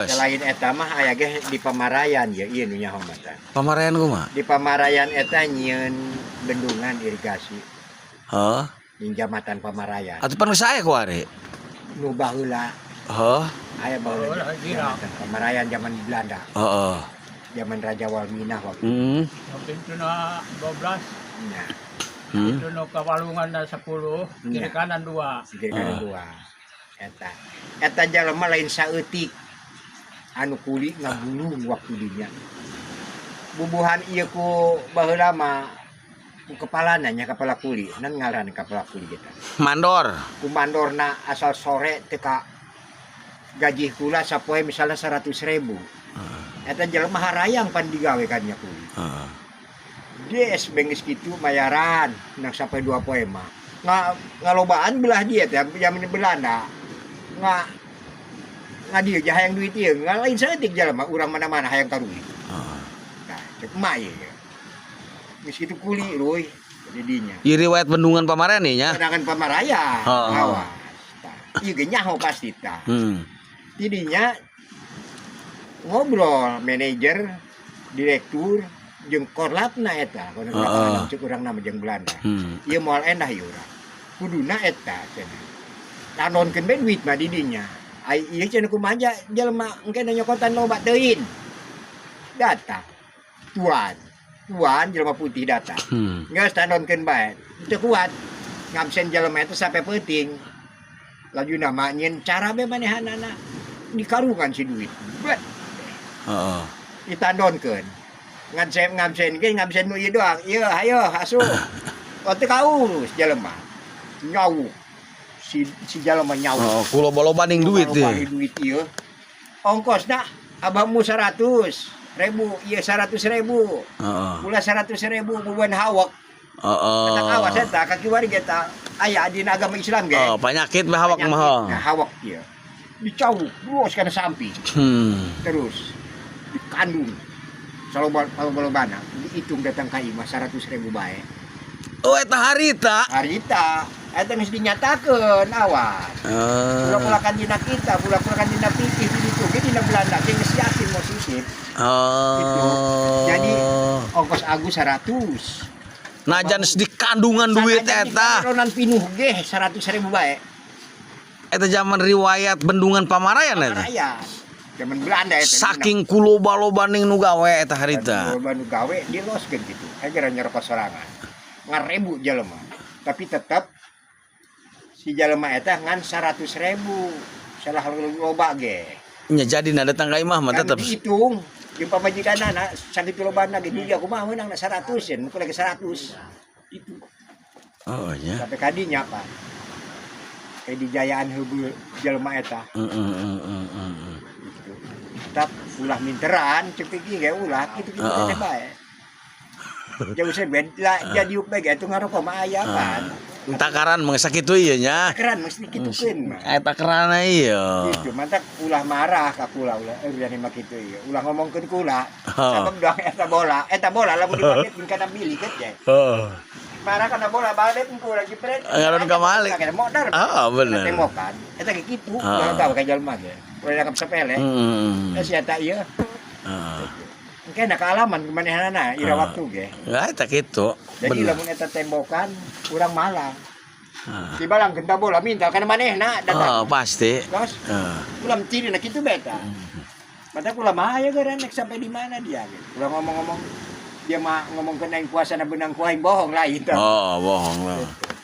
Selain eta mah aya ge di Pamarayan ya, ieu nu nyaho mah tah. Pamarayan kumaha? Di Pamarayan eta nyieun bendungan irigasi. Heuh. Di Jamatan Pamarayan. Atuh pan geus aya kuari. Nu baheula. Heuh. Aya baheula Jamatan Pamarayan zaman Belanda. Heeh. Zaman Raja Walminah waktu. Pintuna 12, Nah, pintu kawalungan na 10, kiri kanan 2. Kiri kanan 2. Eta. Eta jalma lain saeutik. Anu kuli ngagulung waktu dinya. Bubuhan ieu ku baheula mah ku kepalana nya kepala kuli, nan ngaran kepala kuli kita. Mandor. Ku mandorna asal sore teu ka gaji kula sapoe misalnya 100.000. Eta jelema harayang pan digawe kan nya kuli. Des bengis kitu mayaran nang sampai 2 poe mah. Ngalobaan belah dia teh zaman Belanda. Ngadieu jah hayang duit ieu, ngalain saeutik jelema urang mana-mana hayang ka duit. Nah, cek emak ieu. Geus kitu kuli leuy jadinya. Ieu riwayat bendungan Pamarayan nih nya. Bendungan Pamarayan. Heeh. Awas. Tah, ieu ge nyaho pasti tah. Tidinya ngobrol manajer, direktur jeung korlapna eta, kono cek urang nama jeung Belanda. Ieu moal endah ieu urang. Kuduna eta cenah. Tanonkeun bae duit mah di dinya. Ai ieu cenah kumaha jelema engke nyokotan loba teuing. Datang. Tuan. Tuan jelema putih datang. Geus tanonkeun bae. Teu kuat. Ngabsen jelema eta sampai peuting. Laju nama nyin cara be manehanana dikarungan si duit. Bet. Heeh. Ditandonkeun. Ngabsen ngabsen ge ngabsen nu ieu doang. Ieu hayo asup. Oh teu kaurus jelema. Nyawu. Si jelema nyawu. Oh, ku loba-loba ning duit Loba teh. Duit ieu. Ongkosna abahmu 100.000, ieu 100.000. Kula 100.000 bubuhan hawak. Heeh. Eta awas eta kaki wari ge ta aya dina agama Islam ge. Oh, penyakit mah hawak mah. Nah, hawak ieu. Dicawuk terus kana samping. Terus dikandung. Saloba loba-lobana dihitung datang ka imah 100.000 bae. Oh, eta harita. Harita eta geus dinyatakeun awas. Pula-pula dina kita, pula-pula dina pikir di ditu ge dina Belanda ge geus yakin mau sisip. Oh. Gitu. Jadi ongkos Agus 100. Najan di kandungan duit eta. Ronan pinuh ge 100.000 bae. Eta zaman riwayat bendungan Pamarayan eta. Pamarayan. Zaman Belanda eta. Saking kuloba-loba ning nu gawe eta harita. Loba nu gawe diloskeun gitu. Aya nyerokos sorangan. Ngarebu jelema. Tapi tetep si jelema eta ngan 100.000. Salah loba ge. Nya jadi na datang ka imah mah Kan tetep. Dihitung jeung pamajikanana sakitu lobana ge duit aku mah meunang 100 yen, mun lagi 100. Itu. Oh nya. Sampai kadinya Pak. Kayak di jayaan heubeul jelema eta. Heeh. Gitu. Tetap ulah minteran cek pikir ge ulah kitu-kitu teh bae. Jauh saya bed lah jadi yuk bae ge ngarokok mah aya pan. Takaran mah sakitu ieu nya. Takaran mesti kitukeun mah. Eta kerana ieu. Gitu, mantak ulah marah ka kula ulah udah mah kitu ieu. Ulah ngomongkeun kula. Sabab doang eta bola lamun dipake kana milik ge. Heeh. Marah kana bola balik kula jepret. Ngaron ka malik. Modar. Ah, bener. Tembokan. Eta ge kitu, ulah tahu ka jelema ge. Ulah dianggap sepele. Eh si eta ieu. Heeh. Engke na kaalaman kumanehanana ira waktu ge. Enggak eta kitu. Jadi Bener. lamun eta tembokan urang malang. Tibalang genta bola minta kana manehna datang. Oh, pasti. Terus Heeh. ulah ciri na kitu beta. Mata kula mah aya geura nek sampai di mana dia gitu. Ulah ngomong-ngomong dia mah ngomong aing puasa na benang ku aing bohong lain tah. Oh, bohong lah. Gitu.